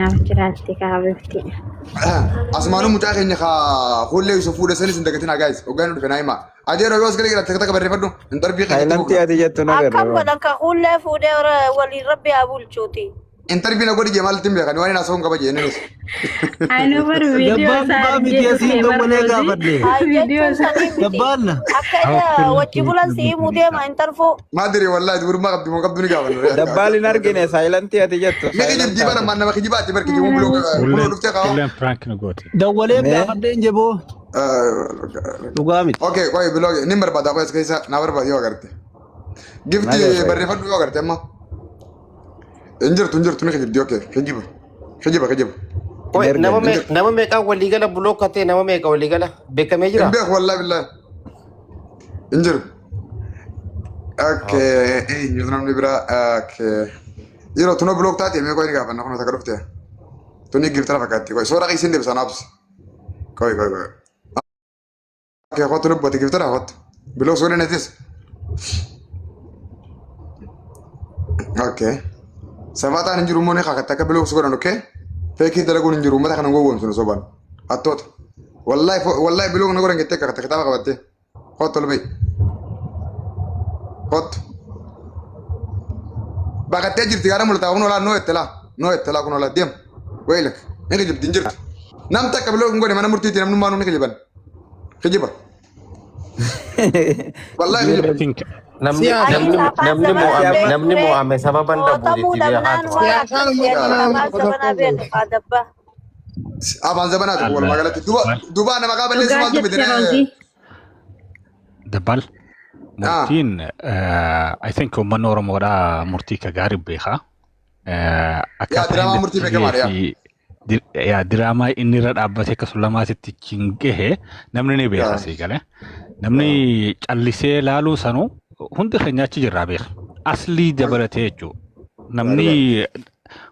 Naaf jiraatti kaabifti. Asumaanuu mucaa keenya kaa fuullee Yusuf fuudhe sanis hin dagatinaa guys. Hoggaan nu dhufe naa himaa. Adeeroo yoo as gala jiraate takka takka barreeffadhu. Hin darbii keenya itti Saayilantii fufna. ati jettu na Akkam garra. godhan ka kuullee fuudhee waliin rabbi haa bulchuuti. Intarvii na godhi jee maalitti hin beekan waan hin haasa'uun qaba jee innis. Ani bar viidiyoo Dabbaan isaa dhugaa argee miti asiin dhufee bar dawwalee roozii. gaafadhe. Hayi Viidiyoo jechuun isaa. sanii miti. Dabbaalla. Akka ija wajji bulan si himuu deema hin tarfuu. Maadiri wallahi dubrummaa qabdi moo qabdu ni gaafanna. Dabbaal hin argine saayilantii ati jettu. Ni kijibdii bara maan nama kijibaati bar kijibuun buloo kunoo Kulleen dhuftee qaba. kulleen prank nu gooti. Dawwalee Mee gaafadhe hin jeboo. Dhugaa miti. Okay, qoy biloo ni barbaada qoy as keessa na barbaada yoo agarte. Gifti nagarra. barreeffadhu yoo agarte amma. Hin jirtu hin jirtu ni kijibdi okay kijiba kijiba kijiba. Hin Qoy nama erganne. Hin jirtu. nama meeqaan waliigala block ta'e nama meeqa waliigala beekamee Hin jira? beeku wallahi billahi. Hin jiru. Okay, eenyutu namni biraa okay. Yeroo tunoo block taate mee qoy ni gaafanna kunoo takka dhufte. Tuni giftara fakkaatti qoy soora qisiin deebisa naabsi. Qoy qoy qoy. Okay, kottu lubbati giftara kottu. Block suun netis. Okay. Safataan hin jiru immoo ni kakatta akka block godhan okay. Feekii dalaguun hin jiru uummata kana gowwoomsinu sobaan. Hattoota. Wallahi wallahi block na godhan jettee kakatta kitaaba qabattee. Kottu ol ba'i. Kottu. Baqattee jirti gaara mul'ataa kun olaa noo itti laa. Noo itti laa kun olaa deem. Weelak. Ni kijibdi hin jirtu. Nam takka block hin godhe mana murtiitti namnummaa nu ni kijiban. Kijiba. Wallahi kijiba. I think Namni Ayi namni afaan namni zabanaa mo'ame beektu namni ree. mo'ame sababan dhabu Mootamuu jetti beekaa dhabnaan tuma. waan Siyaasaan akkas uummata jedhan kanaa afaan tokko zabanaa tokko beektu kaa dabbaa. Afaan zabanaati kun walumaa galatti. Duba duba nama maqaa balleessu Dhugaa maaltu jette fide? roozii. dabbal Ah. murtiin I think uummanni Oromoodhaa murtii ka gaarii beekaa. Yaa Akkaataa diraamaa inni murtii itti beekamaadha gahee yaa. fi yaa diraamaa inni irra dhaabbatee akka sulamaatitti hin gahe namni ni beeka Yaa. sii galee. Namni callisee laaluu sanuu hundi keenya achi jirraa beeka. Aslii dabalatee jechuudha. Namni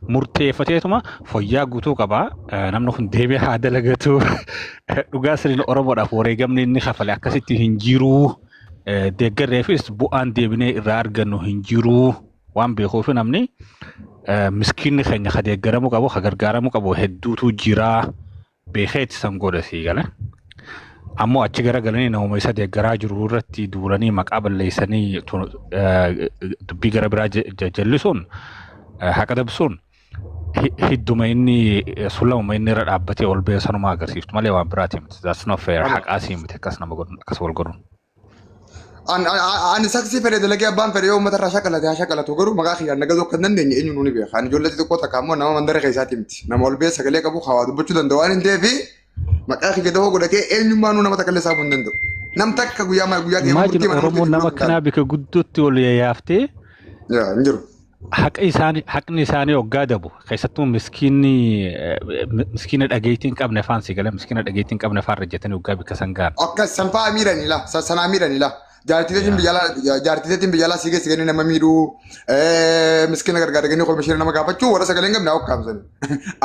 murteeffateetuma fayyaa guutuu qaba. Namni kun deemee haa dalagatu. Dhugaa sirriin Oromoodhaaf wareegamni inni kafale akkasitti hin jiru. Deeggarreefis bu'aan deebinee irraa argannu hin jiru. Waan beekuuf namni miskiinni keenya ka deeggaramuu qabu, ka gargaaramuu qabu hedduutu jira. Beekeeti san godha sii gale. Ammoo achi garagalanii namuma isa deeggaraa jiru irratti duulanii maqaa balleessanii dubbii gara biraa jallisuun haqa dabsuun hidduma inni sullamuma inni irra dhaabbatee ol ba'e sanuma agarsiiftu malee waan biraati miti. That's not fair. Haqaa sii miti akkas nama godhuun akkas wal godhuun. Ani saksii fedhe dalagee abbaan fedhe yoo uummata irraa shaqalate haa shaqalatu garuu maqaa kiyyaan nagaduu akka hin dandeenye eenyuun ni beeka. Ani ijoollee xixiqqoo takka ammoo nama mandara keessaati miti. Nama ol ba'ee sagalee qabu hawaa dubbachuu danda'u waan hin ta'eef maqaa kiyya dahoo godhatee eenyummaanuu nama takka illee saamuu hin danda'u. Nam takka guyyaa guyyaa qiyyaama Imagine murtii mana Oromoon murtiitti nama buluu hin akkanaa bika guddootti ol yaaftee Yaa hin jiru. Haqa isaanii haqni isaanii hoggaa dabu keessattuu miskiinni miskiina dhageettii hin qabne afaan si galee miskiina dhageettii hin qabne afaan rajjatanii hoggaa bikka san gahan. Akkas san fa'aa miidhani la sanaa miidhani la. Jaartii biyya alaa jaartii biyya alaa sii geessi ganii nama miidhuu miskiina gargaara ganii komishiina nama gaafachuu warra sagalee hin qabne haa ukkaamsani.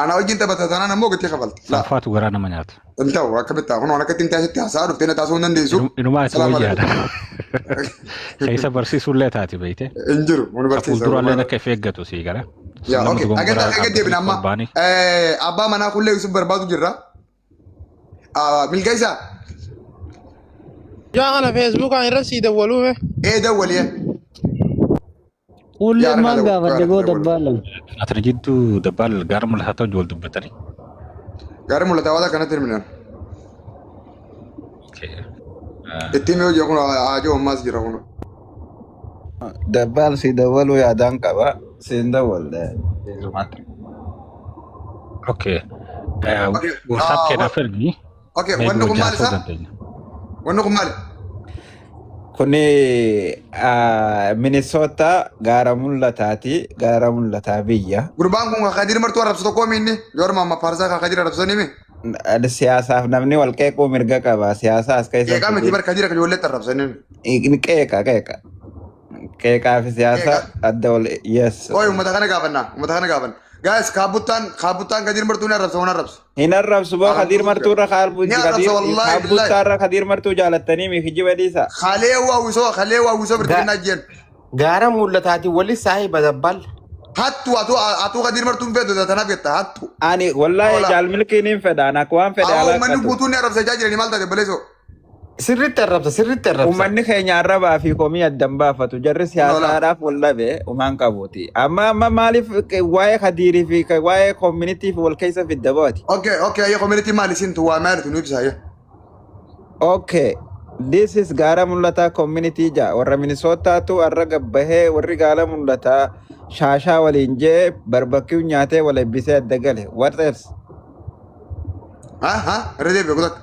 Anaa wajjin taphata tanaan ammoo gatii kafalti. La Sanfaatu garaa nama nyaata. hin ta'u akkamitti ta'a kun waan akka ittiin taasisetti haasaa dhuftee na taasisuu hin dandeessu. Inumaa ati Salaam alaikum. wayyaadha. Keessa barsiisuullee taati beekte. Hin jiru kun Ka barsiisa. fuulduraalleen akka if eeggatu sii gala. Yaa Nama okay. Agarta dogongoraa eega deebina dhaabbatanii amma ol ba'anii. Abbaa manaa kullee Yusuf barbaadu jirra. Milkeessaa Yaa kana feesbuukaan irra sii dawwaluume. ee dawwaliye. Ullee Yaa maal harka gaafadhe dawwal. boo dabbaalan. Atana jidduu dabbaal gaara mul'ataa ta'u wal dubbatanii. Gaara mul'ataa waan akkanatti hirminaan. Okay. Ittiin yoo jiru kun haajoo ammaas jira kun. Dabbaal si dawwaluu yaadaan qaba. Siin dawwalle. Beezumatti. Okay. Okay. WhatsApp keenyaaf ergi. Okay, Maybe wanni kun wajjin maal haasa'uu isaa? dandeenya. Wanni kun maali? Kuni Minnesota gaara mul'ataati. Gaara mul'ataa biyya. Gurbaan kun Kadir martuu arrabsu tokko miinni. Yoo amma faarsaa Kadir arrabsanii mi? Siyaasaaf namni wal qeequu mirga qaba. Siyaasa as keessa Qeeqaa miti bar Kadir akka ijoolleetti arrabsanii mi? Qeeqa qeeqa. Qeeqaa fi siyaasa Qeeqa. adda wal yes. Ooy uummata kana gaafanna uummata kana gaafanna. Guys kaabuttaan kaabuttaan Kadir martuu ni arrabsa waan arrabsu. Hin arrabsu boo Kadiir Martuu irra kaalbu Ni arrabsa Kadiir wallaahi kaabuttaa billaahi. irra Kadiir Martuu jaalattanii mi kijiba dhiisa. Kalee waawwisoo kalee waawwisoo birtikinnaa jeen. Gaara mul'ataati wali saahiba dabbal. Hattu atuu atuu Kadiir Martuun feetu tanaaf jetta hattu. Ani wallahi Hola. jaalmilkiin hin fedha. Ani akka waan fedhe Awwa uummanni alaaqatu. guutuun ni arrabsachaa jiranii maal taate baleessoo. Sirriitti arrabsa, sirriitti arrabsa. Uummanni keenya arrabaa fi komii addan baafatu. Jarri siyaasaadhaaf wal dhabe umaan qabuuti. Amma amma maaliif waa'ee Kadiirii fi waa'ee community fi wal keessa fidda baati? Okay, okay, ayya community maali isin tu waa maalitu nu ibsa ayya. Okay. This is Gaara Mul'ataa community ja. Warra Minnesotaatu har'a gabbahee warri Gaara Mul'ataa shaashaa waliin jee barbecue nyaatee wal eebbisee adda gale. What else? Ha ha irra deebi'e kutakka.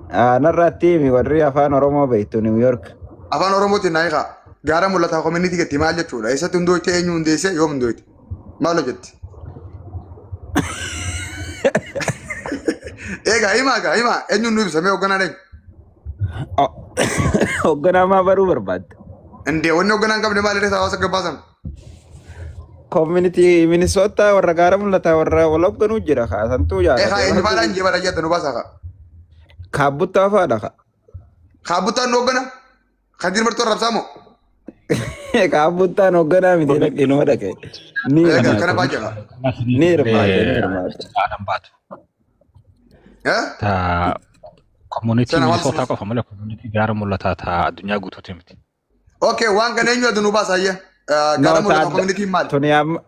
Ah, narratti himi warri afaan Oromoo beektu New York. Afaan Oromootiin naa hiikaa. Gaara Mul'ataa community gatti maal jechuudha? Eessatti hundooyte, eenyu hundeesse, yoom hundooyte? Maal hojjetti? Eegaa himaa gaa himaa eenyuun nu ibsa mee hoogganaan eenyu? Hoogganaa maa baruu barbaadda? Indee wanni hoogganaa hin qabne maal irra hawaasa gabbaasan? Community Minnesota warra Gaara Mul'ataa warra wal hoogganuu jira kaasantuu Eegaa jaalate. eenyu faadhaan jee bara jette nu baasaa kaa. Kaabbuttaa fa'aadha kaa. Kaabbuttaan nu hooggana? Kadiir Martuu arrabsaa moo? Kaabbuttaan hoogganaa miti dhaqe inuma dhaqe. Ni Eegaa hirmaate. kana fa'aa jira. Ni hirmaate ni hirmaate. Haadhan baatu. Eh? Ta community Sana maal Minnesota qofa malee community Gaara Mul'ataa ta addunyaa guutuuti miti. Okay, waan kana eenyu adda nu baasa ayya? Gaara No, Mul'ataa ta community maali? tuni amma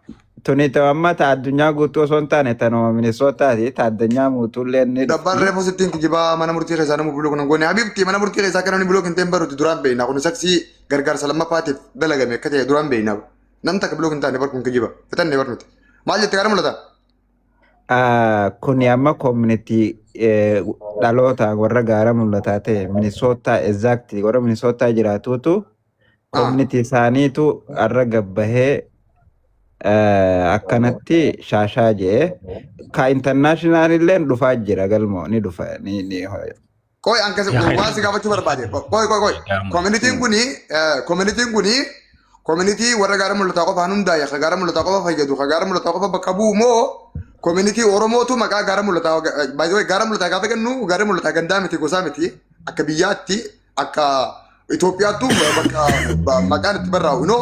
tuni ta'u amma ta addunyaa guutuu osoo hin taane tanuma Minnesotaati ta addunyaa guutuullee ni Dabbaan dhufti. reefu sittiin kijibaa mana murtii keessaa nama block nan goone. Habibti mana murtii keessaa akka namni block hin ta'in baruuti duraan beekna. Kun saksii gargaarsa lammaffaatiif dalagame akka ta'e duraan beekna. Namni takka block hin taane bar kun kijiba. Fixanne bar nuti. Maal jette Gaara Mul'ataa? Ah, kuni amma community dhaloota warra Gaara Mul'ataa ta'e Minnesota exactly warra Minnesota jiraatuutu community isaaniitu har'a gabbahee akkanatti shaashaa jee ka international illeen dhufaa jira galmoo ni dhufa ni ni Qoy an kasi waan si gaafachuu barbaade. Qoy qoy qoy. Communityin kuni communityin kuni community warra Gaara Mul'ataa qofaan hundaa'e ka Gaara Mul'ataa qofa fayyadu ka Gaara Mul'ataa qofa bakka bu'u moo community Oromootu maqaa Gaara Mul'ataa, by the way, Gaara Mul'ataa gaafa kennu Gaara Mul'ataa gandaa miti, gosaa miti, akka biyyaatti akka Itoophiyaattu bakka maqaan itti barraa'u inoo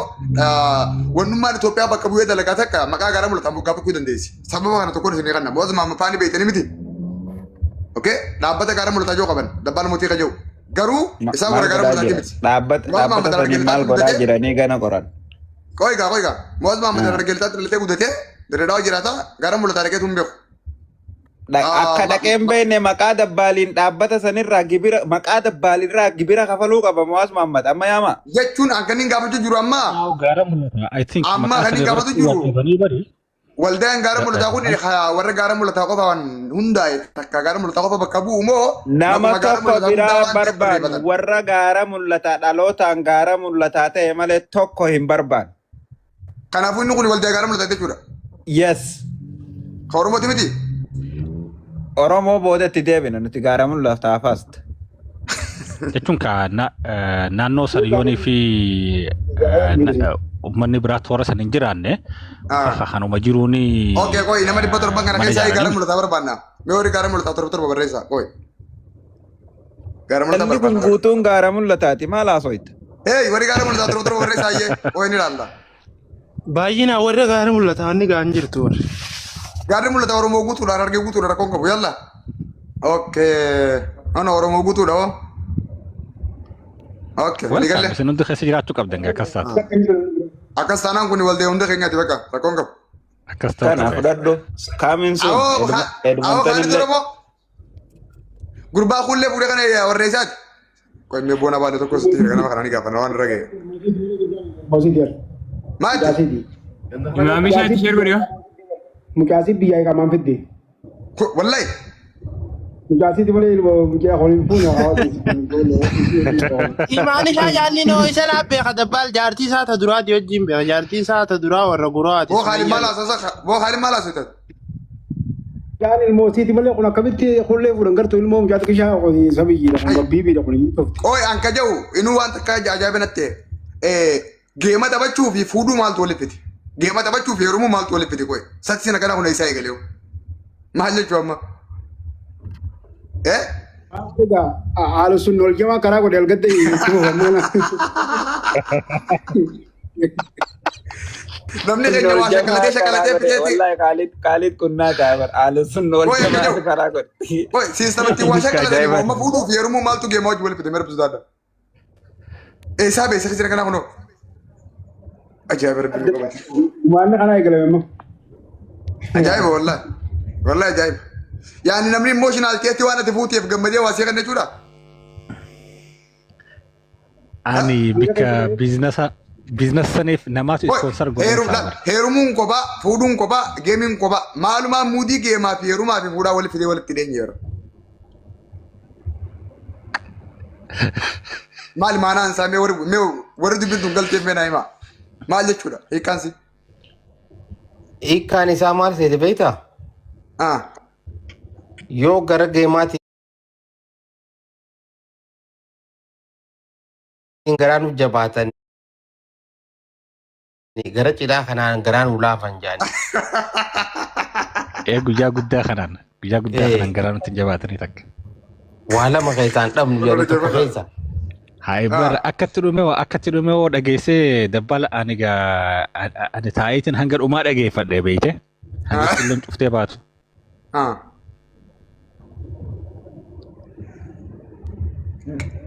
wannummaan Itoophiyaa bakka bu'ee dalagaa takka maqaa Gaara Mul'ataa moggaafachuu dandeessi. Sababa kana tokkoon isin kanna mootummaa mafaanii beektanii miti. Okay, dhaabbata Gaara Mul'ataa jiru qaban dabbaan mootii qajeelu. Garuu isaan Maal warra Gaara godhaa Mul'ataati jira miti. dhaabbata Mootummaa dhaabbata Mataa saniin maal Dargaggeessaatti godhaa guddatee jiranii gana qoran. Qoy gaa qoy gaa mootummaa Mataa Dargaggeessaatti dhalatee guddatee Dirreedhaa jiraata, Gaara Mul'ataa dhaqeetu hin beeku. Akka dhaqee hin beekne maqaa dabbaaliin dhaabbata sanirraa gibira maqaa dabbaalirraa gibira kafaluu qaba Mo'aaz Muhammad amma yaama. Jechuun an kan hin gaafachuu jiru amma Gaara Mul'ataa. I think amma maqaa kan hin sana gaafatu irratti jiru waa qabanii bari. Waldaan Gaara Mul'ataa kun warra Gaara Mul'ataa qofaan hundaa'e takka Gaara Mul'ataa qofa bakka bu'u moo Nama maquma Gaara tokko Mul'ataa hundaa biraa waan ta'eef barbaannu barreeffatan. Warra Gaara Mul'ataa dhalootaan Gaara Mul'ataa ta'e malee tokko hin barbaannu. Kanaafuu inni kun waldaa Gaara Mul'ataa jechuudha. Yes. Ka Oromooti miti. Oromoo boodatti deebina nuti Gaara Mul'ataa first. Jechuun ka naannoo san yoonii fi uummanni biraa toora san hin jiraanne kanuma jiruuni. Okay, qoy nama 700 kana Mana keessaa Gaara ijaaranii. Mul'ataa barbaanna. Mee warri Gaara Mul'ataa torba torba barreessaa. Qoy. Gaara Mul'ataa Inni kun barbaanna. guutuun Gaara Mul'ataati maal haasoyta? Hey, warri Gaara Mul'ataa torba torba barreessaa ayyee. Qoy ni ilaalla. Baay'inaan warra Gaara Mul'ataa inni ga'an jirtu warri. Gaarri Mul'ataa Oromoo guutuudha, Harargee guutuudha, rakkoon qabu yalla. Okay. Ana Oromoo guutuudha hoo. Okay, walii Welcome. galle. Isin hundi keessa jiraachuu qabdan gaa akkas taate. Akkas taanaan kun waldee hunda keenyaati bakka rakkoon qabu. Akkas ta'uu Kana qaba. fudhadhu. Coming soon. Awoo awoo Edmonton Kaalid illee. Oromoo. Gurbaa kuullee fuudhee kana warra isaati. Qoy mee boona baale tokko sitti jira nama kana ni gaafanna waan irra ga'e. Maal? Imaamii isaa itti share godhi haa. Mucaasii biyyaa qamaan fidde. Wallahi. Mucaasiiti malee mucaa horiin fuuna hawaasa. Imaan isaa jaanni noo isa laa beeka dabbaal jaartii isaa ta duraati wajjin beeka jaartii isaa ta duraa warra guraati. Boo Khaalid maal haasasa boo Khaalid maal haasasa. Mucaan ilmoo siiti malee kun akkamitti hullee fuudhan gartuu ilmoo mucaa xiqqishaa sabiyyiidha kun babbiibiidha kun hin tofti. Qoy an ka jedhu inuu waan takka ajaa'iba natti ta'e geema taphachuu fi fuudhuu maaltu walitti fide? Geema taphachuu fi heerumuu maaltu walitti fide qoy? Saksiin akkana kun eessaa eegale hoo? Maal jechuu amma? Eh? Egaa haala sun ol jamaa karaa godhe algadda itti fufammoo. Namni keenya waa shaqalatee shaqalatee fiteeti. Wallahi Khalid Khalid kunnaa ta'a bar ahlu sunna wal Oye, jamaatu Joe. karaa godhe. Oi, siistamatti waa Innis shaqalatanii ajaa'iba. amma fuudhuuf heerumuu maaltu geemaa wajji wal fide merbi sodaadha. Eessaa beessa jira kanaa kunoo. Ajaa'iba rabbi nu qabate. Maalli kana eegalame immoo. Ajaa'iba wallahi. Wallahi ajaa'iba. Yaani namni emotional ta'etti waan ati fuuteef gammadee waa seeqan jechuudha. Ani bikka biizinasa biizinasa saniif namaatu Oi, ispoonsar godhan heerum- isaa bara. heerumuun kophaa, fuudhuun kophaa, geemiin kophaa. Maalumaa muudii geemaa fi heerumaa fi fuudhaa wal fidee walitti dheenyeera. Maali maanaan isaa mee warri mee warri dubbin galteef mee naa himaa. Maal jechuudha hiikkaan si? Hiikkaan isaa maal seete beektaa? Ah. Yoo gara geemaatiin garaa nu jabaatan gara cidhaa kanaan garaa nu laafan jaani. Ee guyyaa guddaa kanaan guyyaa guddaa Ee. kanaan garaa nutti hin jabaatanii takka. Waa lama keessaan dhabnu jedhanii tokko keessa. Haa bara akkatti dhume hoo akkatti dhume hoo dhageessee dabbala ani gaa ani taa'iitiin hanga dhumaa dhageeffadhe beeyte hanga qilleen cuftee baatu. Ah.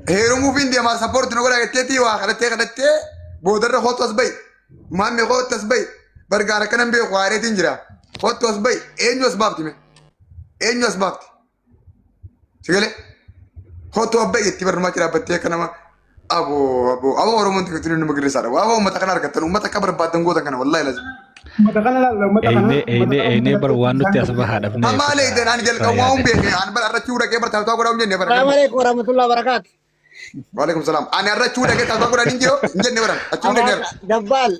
Heerumuuf hin deemaa sappoorti nu godhaa jetteetii waa kadhattee kadhattee boodarra kootu as bahi. Maammi kootu as bahi. Bargaan akkanan beeku haareetiin jira. Kootu as bahi. Eenyu as baafti mee? Eenyu as baafti? Sigalee? Kootu as bahi jetti barnoomaa dhaabbattee akka nama aboo aboo aboo Oromoon tikittiin nama girrisaadha. Aboo uummata kana argattan uummata akka barbaadan gootan kana wallaahi lazim. Uummata kana laalla uummata kana. Einee einee einee bar waan nutti as bahaa dhabnee. Amma leeydan ani jalqabu waan beeke ani bara arrachuu dhaqee bara taataa godhaa hin jenne bara. Assalamu alaikum warahmatullahi wabarakatuh. Waalaikum salaam. Ani arrachuu dhaqee taataa godhaa hin jiru hin jenne bara. Achuu dhaqee. Dabbaal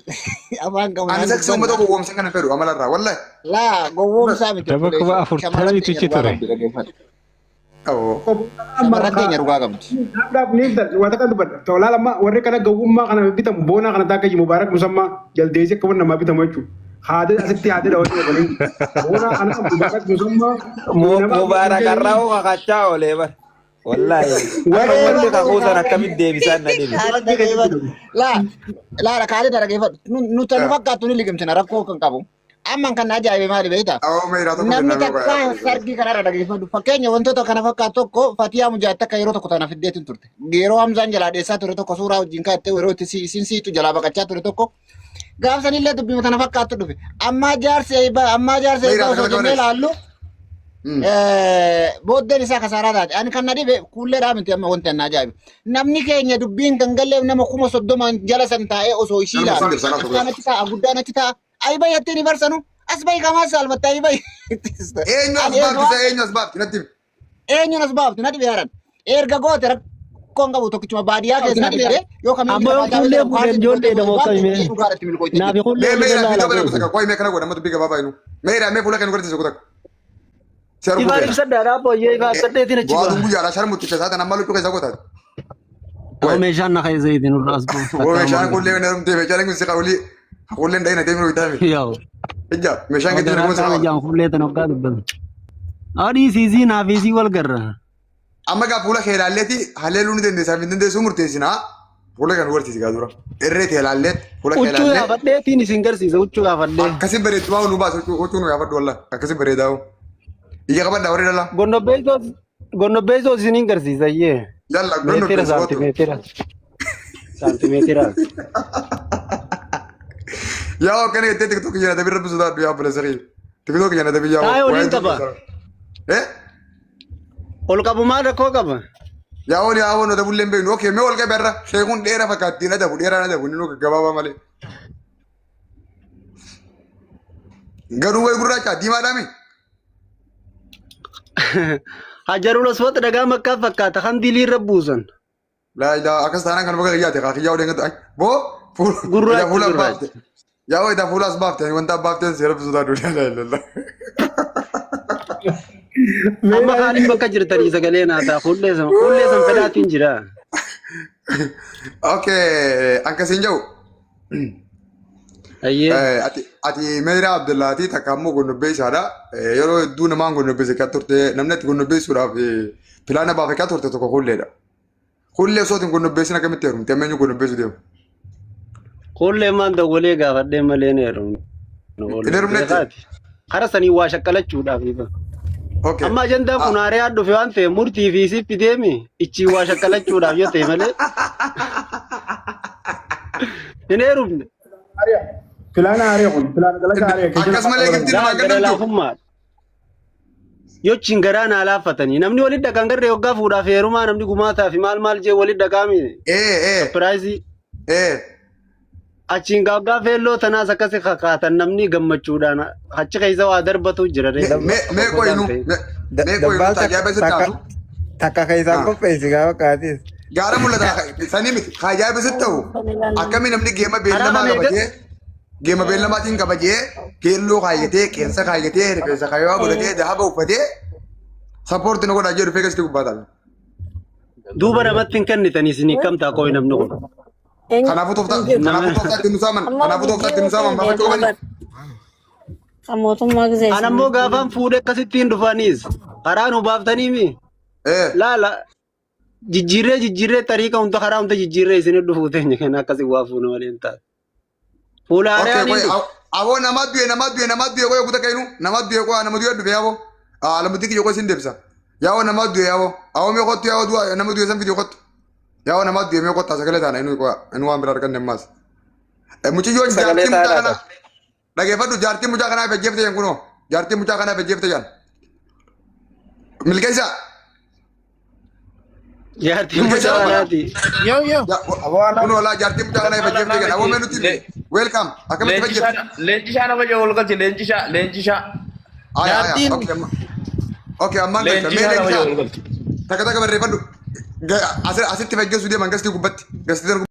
afaan qabna. Ani saksii uummata gowwoomsan kana fedhu amalarraa wallahi. Laa gowwoomsaa miti. Daba kuma afurtamiitu ichi ture. Aboo. Shamarran keenya dhugaa qabdi. Dhaabdaaf ni ibsan waa takka dubbadha. Tolaa lama warri kana gowwummaa kana bitamu boonaa kana taakka mubaarak musammaa jaldeessi akka namaa bitamu jechuudha. Haadha asitti haadha dhawatee oolanii. Boonaa kana mubaarak musammaa. Mubaarak har'aa kakachaa oolee bar. Wallahi. Akka wanti kakuu sana akkamitti deebisaan na dhibe. Laa laa kaalii dhaggeeffadhu. Nu fakkaattu ni liqimsina rakkoo kan qabu. Amma kan na ajaa'ibe maali beektaa? Aboo meeraa tokko Namni kenname takka sargii kanarra dhaggeeffadhu. Fakkeenya wantoota kana fakkaatu tokko Fatiyaa Mujaat akka yeroo tokko tana fiddeetiin turte. Yeroo Hamzaan jalaa dheessaa ture tokko suuraa wajjin kaa'attee yeroo itti isin siitu jalaa baqachaa ture tokko gaafsanillee dubbima tana fakkaattu dhufe. Ammaa jaarsi eebbaa ammaa jaarsi eebbaa osoo jennee ilaallu booddeen isaa kasaaraa taate. Ani kan na dhibe kuulleedhaa miti amma wanti na ajaa'ibe. Namni keenya dubbiin kan galleef nama 30,000 jala san taa'ee osoo ishii Nama ilaalu. 30,000 Xiqqaan achi taa'a guddaan achi taa'a. Ayi bayi hattiin hin barsanu. As bayi kamaa saalfatta ayi bayi. Eenyu as baafti isa eenyu as baafti natti himi. Eenyuun as baafti na dhibe haaran. Erga goote rakkoon qabu tokkichuma baadiyyaa keessa dhibee yoo kamiin Amma yoo kullee fuudheen ijoollee dha moo akkamii? Naafi kullee Mee meeraa ilaalaa fi dabala beeku. kutaa qoy mee kana godha amma dubbii gabaabaa inu. Meeraa mee fuula kan godhate kutaa. Si arguu Ifaan feena. ibsadhaadha booyyee ifaa ibsadheetiin achi Waa ba'a. dungu jaala sharmutti keessaa tan amma luchuu keessaa gotaati. Amma meeshaan na keessa itti nurra as bu'u. Woo meeshaan kullee na rumtee meeshaan kun si qawlii kulleen dhayina deemee hojjetame. Yaa'u. Ijja meeshaan gadi Garaa kun si kana qawlii. jaan kullee tan hoggaa dubbatu. Adii siisii naaf isii wal garra. Amma gaa fuula kee ilaalleeti haleeluu ni dandeessaa fi hin dandeessuu murteessinaa. Fuula kan hubarsiisi gaa dura. Irree tee ilaalleet fuula kee Huccuu ilaallee. yaafadheetiin isin garsiisa huccuu yaafadhee. Akkasi bareedu nu baasu huccuu nu yaafadhu wallah akkasi bareedaa. Ija qabadhaa warri dhalaa. Gonnobbeessoo isiniin garsiisa iyyee. Yalla Meetira gonnobbeessu kootu. saantimeetira. Saantimeetira. Yaa akkana jettee tiktookii jala dabirra bisu taadhu yaa obboleessa kiyya. Tiktookii jala dabiyyaa. Taa'ee oliin qaba. Eh? Ol qabu maal rakkoo qaba? Yaa oli yaa wono dabullee hin beeknu. Okee mee ol qabe irra. Sheekuun dheeraa fakkaatti hin adabu dheeraa hin adabu inni nu gabaabaa malee. Garuu wayi gurraacha diimaadhaami. Hajarul Aswad dhagaa makkaa fakkaata kan dilii irra buusan. Laa ilaa akkas taanaan kan bakka kiyyaate kaa kiyyaa odeengatu. Boo Gurraacha fuula gurraacha. baafte. Yaa wayi fuula as baafte wanta baafteen seera bisu taadhu laa ilaa. Amma kaaniin bakka jirtanii sagalee naa ta'a fuullee san fuullee san fedhaatiin jira. Okay akkasiin jedhu. Ayyee. Ati Meeraa Abdullaatii takka ammoo gonnobbeessaadha. Yeroo hedduu namaan gonnobbeesse kan turte namni ati gonnobbeessuudhaaf pilaana baafe kan turte tokko kulleedha. Kullee osoo ati hin gonnobbeessin akkamitti heerumte amma eenyu gonnobbeessu deemu? Kuullee maan dawwalee gaafadhee malee hin heerumne. Hin heerumnetti? Kara sanii waa shakkalachuudhaaf. Okay. Amma ajandaan kun haaree dhufe waan ta'eef murtii fi siif fideemi ichi waa shakkalachuudhaaf yoo ta'e malee. Hin heerumne. Filaana haaree kun filaana dalagaa haaree. Akkas malee giftii namaa Gara kennamtu. laafummaa. Yochiin garaa naa laaffatanii namni walitti dhaqan garree hoggaa fuudhaaf heerumaa namni gumaataa fi maal maal jee walitti dhaqaami. Sapiraayizii. Achiin gaaggaa feelloo tanaas akkasi kakaatan namni gammachuudhaan achi keessa waa darbatu jira. Mee qoyinu mee qoyinu taajaa'iba sitti taatu. Takka keessaan qopheessi gaafa kaatis. Gaara mul'ata sanii miti ajaa'iba sitti ta'u akkami namni geema beellamaa qabajee geema beellamaatiin kabajee keelloo kaayyatee qeensa kaayyatee rifeensa kaayyawaa godhatee dahaba uffatee sappoorti na godhaa jedhu feegasti gubbaa ta'a. Duuba namatti hin kennitanii isinii kam ta'a qoyi namni kun. Kanaafuu tooftaa kanaafuu tooftaa ittiin nu saaman kanaafuu tooftaa ittiin nu saaman baafachuu qabani. Kan mootummaa gisee. An ammoo gaafaan fuudhee akkasittiin dhufaniis karaa nu baaftanii mi? Laala jijjiirree jijjiirree tariiqa hunda karaa hunda jijjiirree isin dhufuu teenya kan akkasii waa fuuna malee hin taatu. Fuula Okay, haaraan qoy hin dhufu. aboo nama du'e nama du'e nama du'e qoy kuta kainu nama du'e qoy nama du'e dhufe yaaboo alamutti kiyyo qoy sin deebisa yaaboo nama du'e yaaboo aboo mee kottu yaaboo du'a nama du'e san fidi kottu yaaboo nama du'e mee kottaa sagalee taana inu qoy inu waan bira arganne ammaas. Mucayyoon Sagalee jaartii mucaa taanaadha. kanaa dhageeffadhu jaartii mucaa kanaa fejjeefte jeen kunoo jaartii mucaa kanaa fejjeefte jaan. Milkeessaa. Jaartiin mucaa kanaati. Yoo yoo. Kun walaa jaartii mucaa kanaa fejjeefte jeen aboo mee nuti welcome akkamitti fejjeefte. Leenjishaa nama jee ol galche leenjishaa leenjishaa. Aya aya okay amma okay ammaan galcha mee Leenjishaa nama jee ol leenjisaa galche. takka takka barreeffadhu asitti faggeessuu deeman gastii gubbatti gastii.